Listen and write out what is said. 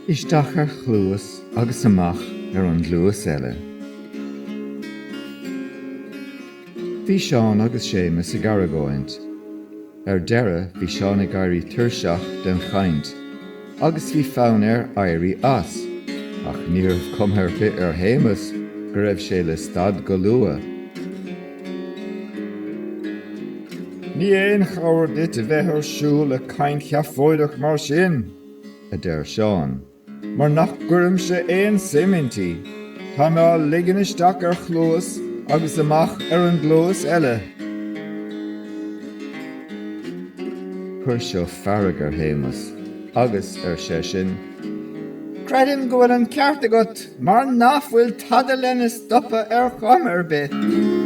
Isteach ar chluas agus amach ar an gcluas eile. Bhí Seán agus Séamus ag argóint. Ar deireadh bhí Seán ag éirí tuirseach den chaint agus bhí fonn air éirí as, ach ní raibh cuma ar bith ar Shéamus go raibh sé le stad go luath. Ní aon chabhair duit a bheith ar siúl le caint sheafóideach mar sin, a deir Seán, mar nach gcuirimse aon suim inti. Tá mé á ligean isteach ar chluas agus amach ar an gcluas eile. Chuir seo fearg ar Shéamus agus, ar seisean, Creidim go bhfuil an ceart agat mar ná fuil tada lena stopadh ar chuma ar bith.